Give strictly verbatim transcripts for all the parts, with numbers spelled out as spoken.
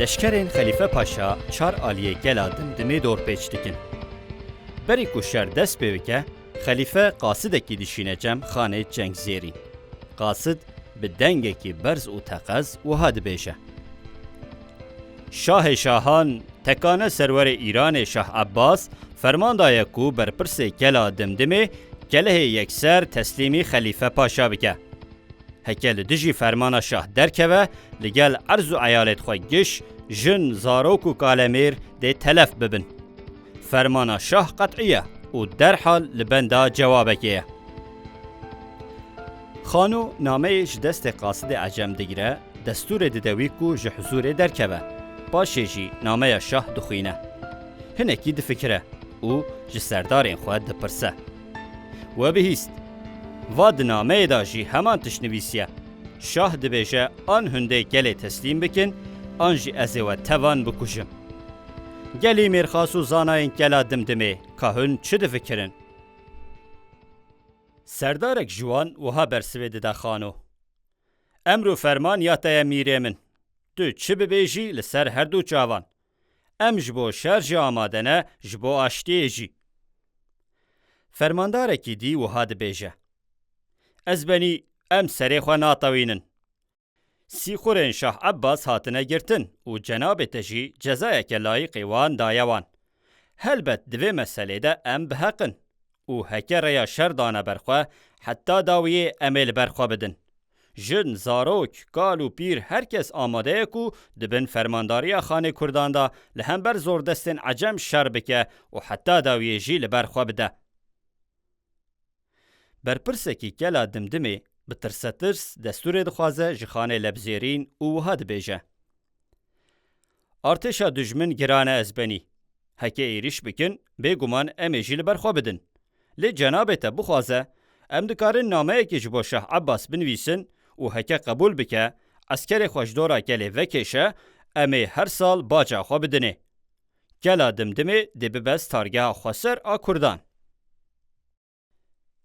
Leşkerên Xelîfe Paşa çar aliyê gela Dimdimê dorpêç dikin. Berî ku şer dest pê bike, Xelîfe qasidekî dişîne cem xanê Cengzêrîn. Qasid bi dengekî berz û teqez wiha dibêje: Şahê şahan, tekane serwerê Îranê Şah Ebbas ferman daye ku berpirsê gela Dimdimê kelehê yekser teslîmî Xelîfe Paşa bike. Heke li dijî fermana şah derkeve, li gel erz û eyalêt xwe giş, jin, zarok û kalemêr dê telef bibin. Fermana şah qet'î ye û derhal li benda cewabekê ye. Xano nameyê ji destê qasidê Ecem digire, destûrê dide wî ku ji huzûrê derkeve. Paşê jî nameya şah dixwîne. Hinekî difikire û ji serdarên xwe dipirse: We bihîst, va di nameyê de jî heman tişt nivîsiye. Şah dibêje an hûn dê gelê teslîm bikin, an jî ez ê we tevan bikujim. Gelî mêrxas û zanayên gela Dimdimê, ka hûn çi difikirin? Serdarek ji wan wiha bersivê dide Xano: Emr û ferman ya te ye mîrê min. Tu çi bibêjî li ser her du çavan. Em ji bo şer jî amade ne, ji bo aştiyê jî. Fermandarekî dî wiha dibêje: Ez benî em serê xwe natewînin. Sîxurên Şah Ebbas hatine girtin û cenabê te jî cezayeke layîqê wan daye wan. Helbet di vê meselê de em bi heq in û heke rêya şer dane ber xwe, heta dawiyê em ê li ber xwe bidin. Jin, zarok, kal û pîr her kes amade ye ku di bin fermandariya xanê Kurdan de li hember zordestên Ecem şer bike û heta dawiyê jî li ber xwe bide. Berpirsekî gela Dimdimê bi tirsetirs destûrê dixwaze ji xanê Lebzêrîn û wiha dibêje: Artêşa dijmin giran e ez benî. Heke êrîş bikin, bêguman em ê jî li ber xwe bidin. Lê cenabê te bixwaze, em dikarin nameyekê ji bo Şah Ebbas binivîsin û heke qebûl bike, eskerê xwe ji dora gelê vekêşe, em ê her sal baca xwe bidinê. Gela Dimdimê dê bibe stargeha xweser a Kurdan.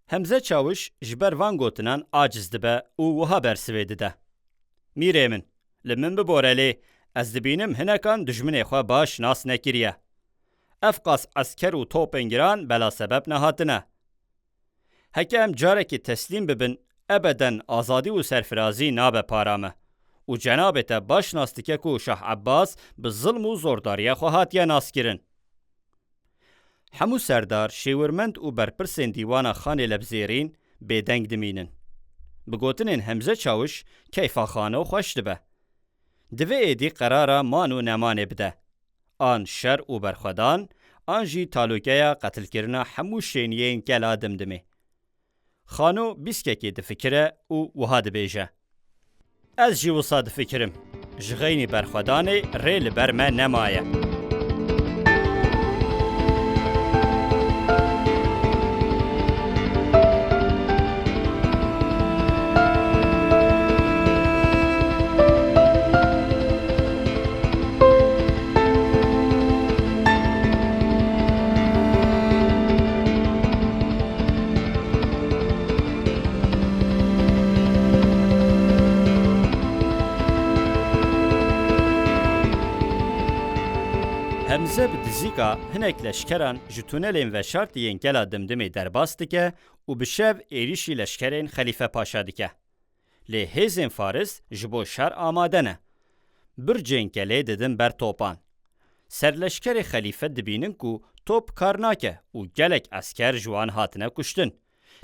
Hemze Çawiş ji ber van gotinan aciz dibe û wiha bersivê dide: Mîrê min, li min bibore lê ez dibînim hinekan dijminê xwe baş nas nekiriye. Ev qas esker û topên giran bela sebeb nehatine. Heke em carekê teslîm bibin, ebeden azadî û serfirazî nabe para me. Û cenabê te baş nas dike ku Şah Ebbas bi zilm û zordariya xwe hatiye naskirin. Hemû serdar, şêwirmend û berpirsên dîwana Xanê Lebzêrîn bêdeng dimînin. Bi gotinên Hemze Çawiş keyfa Xano xweş dibe. Divê êdî qerara man û nemanê bide. An şer û berxwedan, an jî talûkeya qetilkirina hemû şêniyên gela Dimdimê. Xano bîskekê difikire û wiha dibêje: Ez jî wisa difikirim. Ji xeynî berxwedanê rê li ber me nemaye. Hemze bi dizîka hinek leşkeran ji tunelên veşartî yên gela Dimdimê derbas dike û bi şev êrîşî leşkerên Xelîfe Paşa dike. Lê hêzên Faris ji bo şer amade ne. Bircên kelê didin ber topan. Serleşkerê Xelîfe dibînin ku top kar nake û gelek esker ji wan hatine kuştin.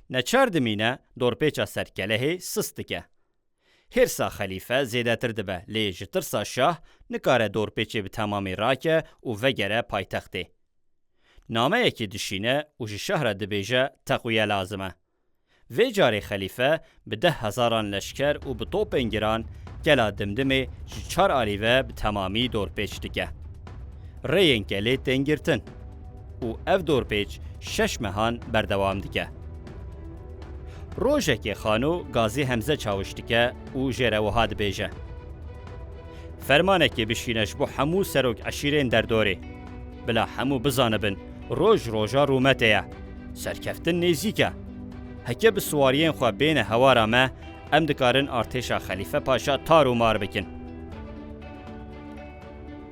Neçar dimîne dorpêça ser kelehê sist dike. Hêrsa Xelîfe zêdetir dibe, lê ji tirsa şah nikare dorpêçê bi temamî rake û vegere paytextê. Nameyekê dişîne û ji şah re dibêje teqwiye lazim e. Vê carê Xelîfe bi deh hezaran leşker û bi topên giran gela Dimdimê ji çar alî ve bi temamî dorpêç dike. Rêyên kelê tên girtin û ev dorpêç şeş mehan berdewam dike. Rojekê Xano gazî Hemze Çawiş dike û jê re wiha dibêje: Fermanekê bişîne ji bo hemû serok eşîrên derdorê. Bila hemû bizanibin, roj roja rûmetê ye. Serkeftin nêzîk e. Heke bi siwariyên xwe bêne hewara me, em dikarin artêşa Xelîfe Paşa tar û mar bikin.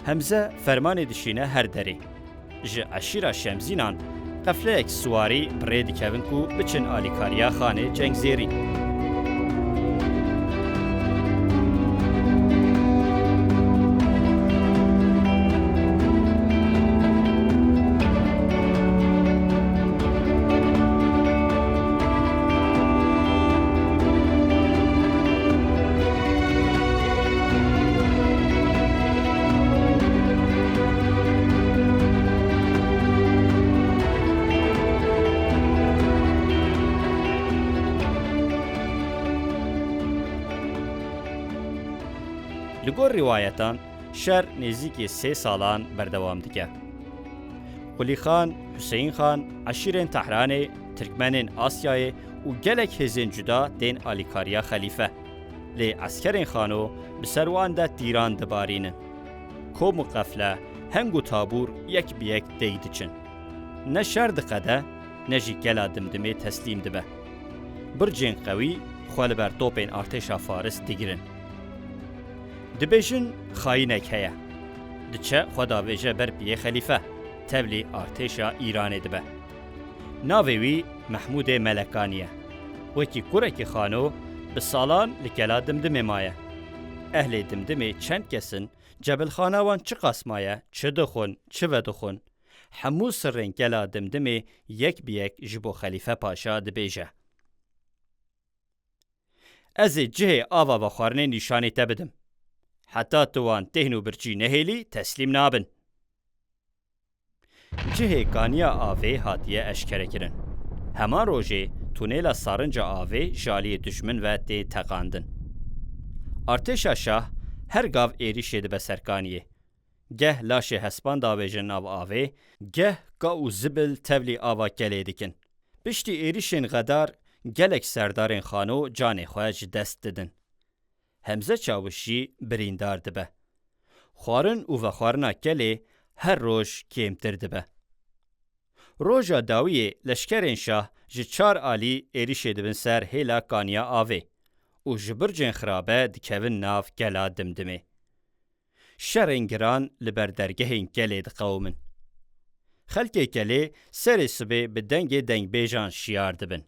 Hemze fermanê dişîne her derê. Ji eşîra Şemzînan qefleyek siwarî bi rê dikevin ku biçin alîkariya xanê Cengzêrîn. Li gor rîwayetan, şer nêzîkî sê salan berdewam dike. Qulîxan, Huseyîn Xan, eşîrên Tehranê, Tirkmenên Asyayê û gelek hêzên cuda tên alîkariya xelîfe. Lê eskerên Xano bi ser wan de tîran dibarînin. Kom û qefle, heng û tabûr yek bi yek têk diçin. Ne şer diqede, ne jî gela Dimdimê teslîm dibe. Bircên qewî xwe li ber topên artêşa Faris digirin. Dibêjin xayînek heye. Diçe xwe davêje ber piyê xelîfe, tevlî artêşa Îranê dibe. Navê wî Mehmûdê Melekaniye. Wekî kurekî Xano bi salan li gela Dimdimê maye. Ehlê Dimdimê çend kes in, cebilxana wan çiqas maye, çi dixwin, çi vedixwin. Hemû sirrên gela Dimdimê yek bi yek ji bo Xelîfe Paşa dibêje. Ez ê cihê ava vexwarinê nîşanî te bidim. Heta tu wan têhn û birçî nehêlî, teslîm nabin. Cihê kaniya avê hatiye eşkerekirin. Heman rojê tunêla sarinca avê ji aliyê dijmin ve tê teqandin. Artêşa şah her gav êrîşê dibe ser kaniyê. Geh laşê hespan davêjin nav avê, geh ka û zibil tevlî ava kelê dikin. Piştî êrîşên xedar gelek serdarên Xano canê xwe ji dest didin. Hemze Çawiş jî birîndar dibe. Xwarin û vexwarina kelê her roj kêmtir dibe. Roja dawiyê leşkerên şah ji çar alî êrîşê dibin ser hêla kaniya avê û ji bircên xirabe dikevin nav gela Dimdimê. Şerên giran li ber dergehên kelê diqewimin. Xelkê kelê serê sibê bi dengê dengbêjan şiyar dibin.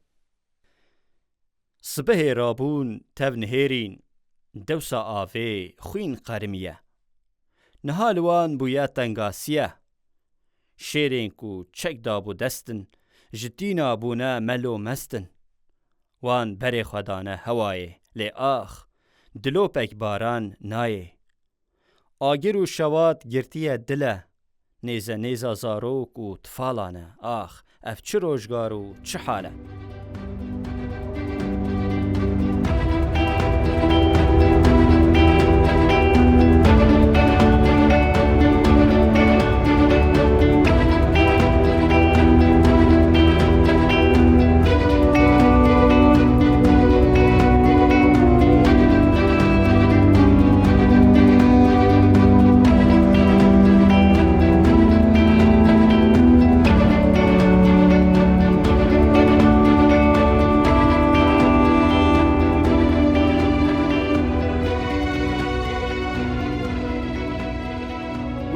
Sibehê rabûn tev nihêrîn, dewsa avê xwîn qerimiye. Niha li wan bûye tengasiye. Şêrên ku çek dabû destin, ji tîna bûne melo mestin. Wan berê xwe dane hewayê, lê ax, dilopek baran nayê. Agir û şewat girtiye dil e, nêze nêza zarok û tifalan e. Ax, ev çi rojgar û çi hal e?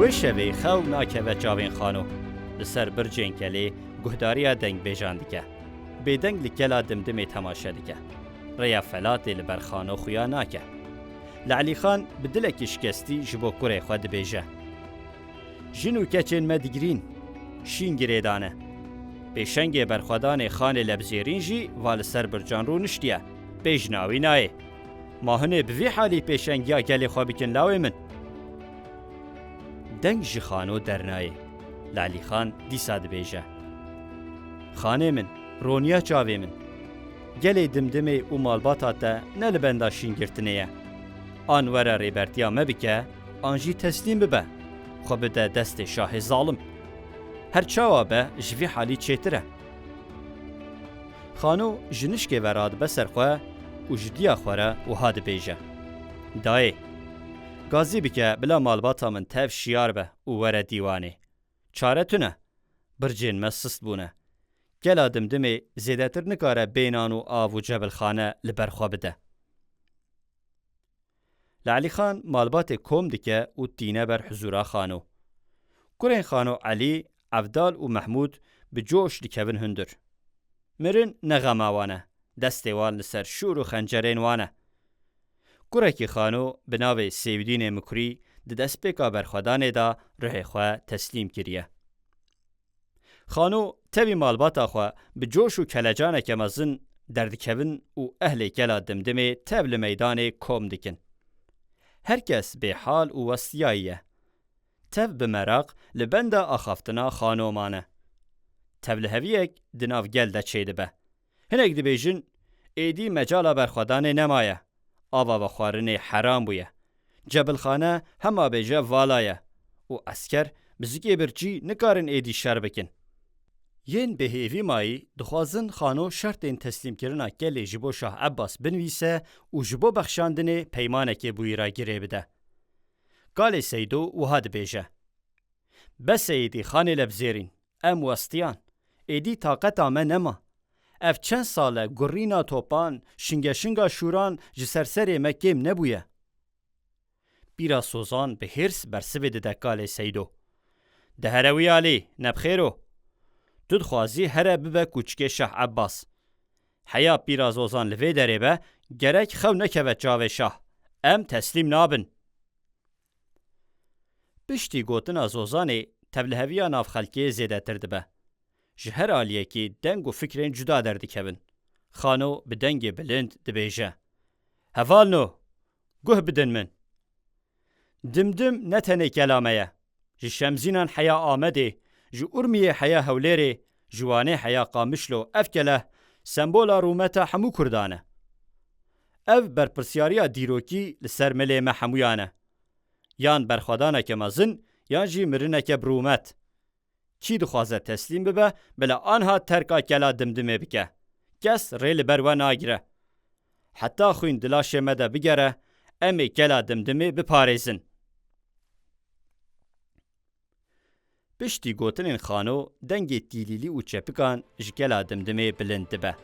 Wê şevê xew nakeve çavên Xano. Li ser bircên kelê guhdariya dengbêjan dike. Bêdeng li gela Dimdimê temaşe dike. Rêya Felatê li ber Xano xuya nake. Li Elîxan bi dilekî şikestî ji bo kurê xwe dibêje: Jin û keçên me digirîn, şîn girêdane. Pêşengê berxwedanê Xanê Lebzêrîn jî va li ser bircan rûniştiye, pêjna wî nayê. Ma hûn ê bi vî halî pêşengiya gelê xwe bikin lawê min? Deng ji Xano dernayê. Li Elîxan dîsa dibêje: Xanê min, roniya çavê min. Gelê Dimdimê û malbata te ne li benda şîngirtinê ye. An were rêbertiya me bike, an jî teslîm bibe, xwe bide destê şahê zalim. Her çawa be, ji vî halî çêtir e. Xano ji nişkê ve radibe ser xwe û ji diya xwe re wiha dibêje: Dayê, gazî bike bila malbata min tev şiyar be û were dîwanê. Çare tune, bircên me sist bûne. Gela Dimdimê zêdetir nikare bê nan û av û cebilxane li ber xwe bide. Li Elîxan malbatê kom dike û tîne ber huzûra Xano. Kurên Xano Elî, Evdal û Mehmûd bi coş dikevin hundir. Mirin ne xema wan e, destê wan li ser şûr û xencerên wan e. Kurekî Xano bi navê Sêwdînê Mikurî di destpêka berxwedanê de ruhê xwe teslîm kiriye. Xano tevî malbata xwe bi coş û kelecaneke mezin derdikevin û ehlê Kela Dimdimê tev li meydanê kom dikin. Her kes bêhal û westiyayî ye. Tev bi meraq li benda axaftina Xano mane. Tevliheviyek di nav gel de çêdibe. Hinek dibêjin, êdî mecala berxwedanê nemaye. Ava vexwarinê heram bûye. Cebilxane hema bêje vala ye û esker bi zikê birçî nikarin êdî şer bikin. Yên bêhêvî mayî dixwazin Xano şertên teslîmkirina Kelê ji bo Şah Ebbas binivîse û ji bo bexşandinê peymanekê bi wî re girê bide. Kalê Seydo wiha dibêje: Bes e êdî Xanê Lebzêrîn, em westiyan. Êdî taqeta me nema. Ev çend sal e gurîna topan, şingeşinga şûran ji ser serê me kêm nebûye. Pîra Sozan bi hêrs bersivê dide kalê Seydo. Dihere wî alî, ne bi xêr o. Tu dixwazî here bibe kûçikê Şah Ebbas. Heya Pîra Zozan li vê derê be, gerek xew nekeve çavê şah. Em teslîm nabin. Piştî gotina Zozanê tevliheviya nav xelkê zêdetir dibe. Ji her aliyekî deng û fikrên cuda derdikevin. Xano bi dengê bilind dibêje: Hevalno, guh bidin min. Dimdim ne tenê kela me ye. Ji Şemzînan heya Amedê, ji Urmiyê heya Hewlêrê, ji Wanê heya Qamişlo ev kele sembola rûmeta hemû Kurdan e. Ev berpirsiyariya dîrokî li ser milê me hemûyan e. Yan berxwedaneke mezin, yan jî mirineke bi rûmet. Kî dixwaze teslîm bibe, bila anha terka kela Dimdimê bike. Kes rê li ber we nagire. Heta xwîn di laşê me de bigere, em ê kela Dimdimê biparêzin. Piştî gotinên Xano, dengê tîlîlî û çepikan ji kela Dimdimê bilind dibe.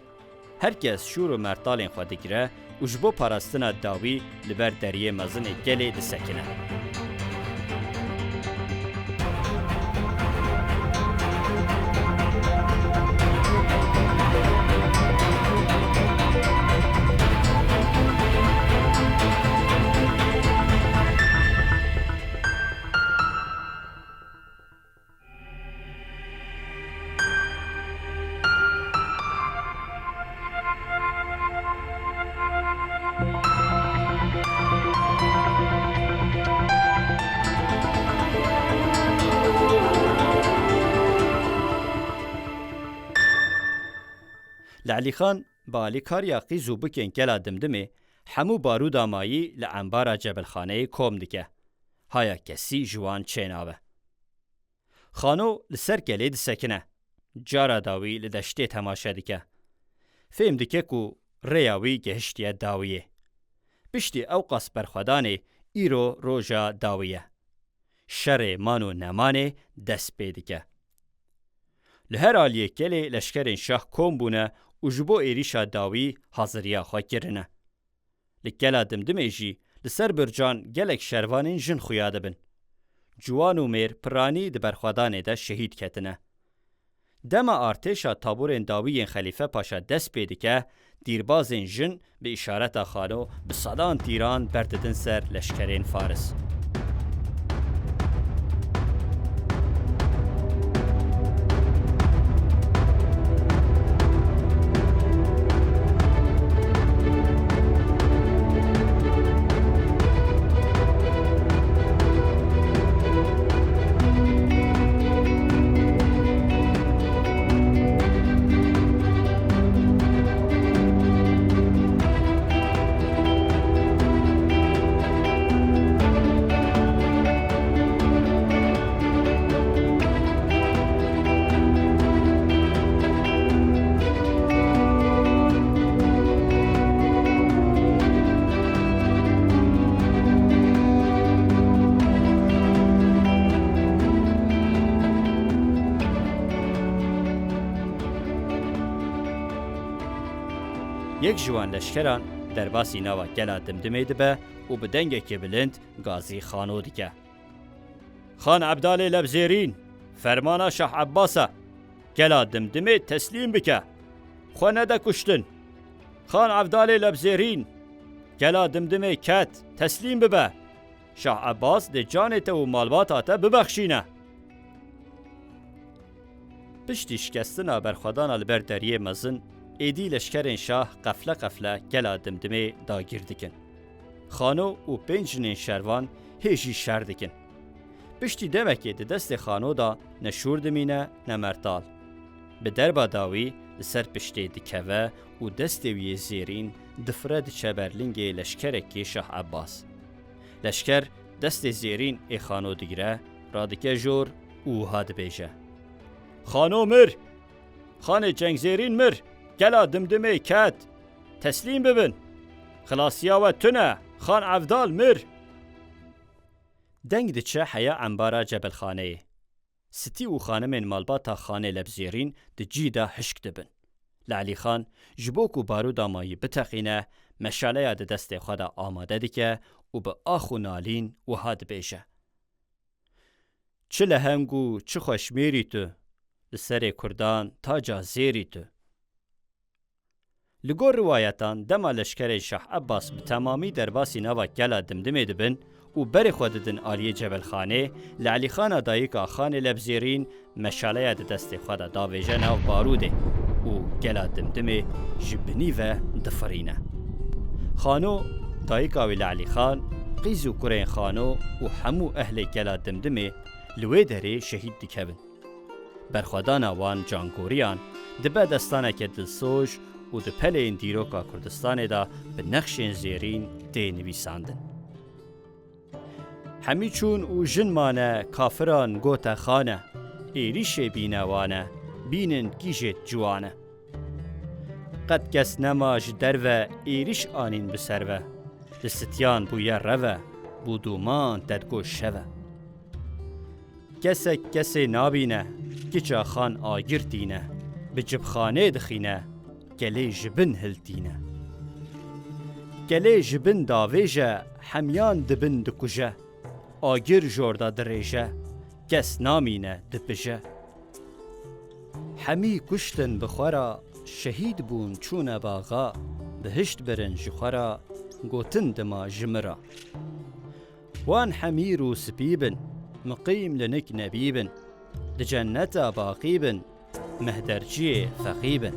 Her kes şûr û mertalên xwe digire û ji bo parastina dawî li ber deriyê mezinê gelê disekine. Li Elîxan bi alîkariya qîz û bikên kela Dimdimê hemû barûda mayî li embara cebilxaneyê kom dike. Haya kesî ji wan çênabe. Xano li ser kelê disekine. Cara dawî li deştê temaşe dike. Fêm dike ku rêya wî gehiştiye dawiyê. Piştî ewqas berxwedanê îro roja dawî ye. Şerê man û nemanê dest pê dike. Li her aliyê kelê leşkerên şah kom bûne û ji bo êrîşa dawî haziriya xwe kirine. Li kela Dimdimê jî li ser bircan gelek şervanên jin xuya dibin. Ciwan û mêr piranî di berxwedanê de şehîd ketine. Dema artêşa taborên dawî yên Xelîfe Paşa dest pê dike, dîrbazên jin bi îşareta Xano bi sedan tîran berdidin ser leşkerên Faris. Yek ji wan leşkeran derbasî nava kela Dimdimê dibe û bi dengekê bilind gazî Xano dike. Xan Evdalê Lebzêrîn, fermana Şah Ebbas e. Gela Dimdimê teslîm bike. Xwe nede kuştin. Xan Evdalê Lebzêrîn, gela Dimdimê ket, teslîm bibe. Şah Ebbas dê canê te û malbata te bibexşîne. Piştî şikestina berxwedana li ber deriyê mezin, êdî leşkerên şah qefle qefle gela Dimdimê dagîr dikin. Xano û pênc jinên şervan hê jî şer dikin. Piştî demekê di destê Xano de ne şûr dimîne ne mertal. Bi derba dawî li ser piştê dikeve û destê wî yê zêrîn difire diçe ber lingê leşkerekî Şah Ebbas. Leşker destê zêrîn ê Xano digire, radike jor û wiha dibêje: Xano mir! Xanê Cengzêrîn mir! Gela Dimdimê ket! Teslîm bibin! Xilasiya we tune, Xan Evdal mir! Deng diçe heya embara Cebelxaneyê. Sitî û xanimên malbata Xanê Lebzêrîn di cî de hişk dibin. Li Elîxan ji bo ku barûda mayî biteqîne, meşaleya di destê xwe de amade dike û bi ax û nalîn wiha dibêje: Çi leheng û çi xweşmêrî tu, li serê kurdan taca zêrî tu. Li gor riwayetan, dema leşkerên Şah Ebbas bi temamî derbasî nava gela Dimdimê dibin û berê xwe didin aliyê Cebelxanê, li Elîxana dayika Xanê Lebzêrîn meşaleya di destê xwe de davêje nav barûdê û gela Dimdimê ji binî ve difirîne. Xano, dayika wî li Elîxan, qîz û kurên Xano û hemû ehlê gela Dimdimê li wê derê şehîd dikevin. Berxwedana wan cangoriyan dibe destaneke dilsoj û di peleyên dîroka Kurdistanê de bi nexşên zêrîn tê nivîsandin. Hemî çûn û jin mane, kafiran gote xane, êrîşê bîne wane, bînin kîjêt ciwane. Qet kes nema ji derve êrîş anîn bi ser ve, li sitiyan bûye reve, bû dûman tedgo şeve. Kesek kesê nabîne, kiça xan agir tîne, bi cibxanê dixîne, kelê ji bin hiltîne. Kelê ji bin davêje, hemiyan di bin dikuje, agir jor de dirêje, kes namîne dipije. Hemî kuştin bi xwe re, şehîd bûn çûne baxa, bihişt birin ji xwe re, gotin dima ji min re. Wan hemîr û spî bin, miqîm li nik nebî bin. Di cenneta baqî bin, mehderciyê feqî bin.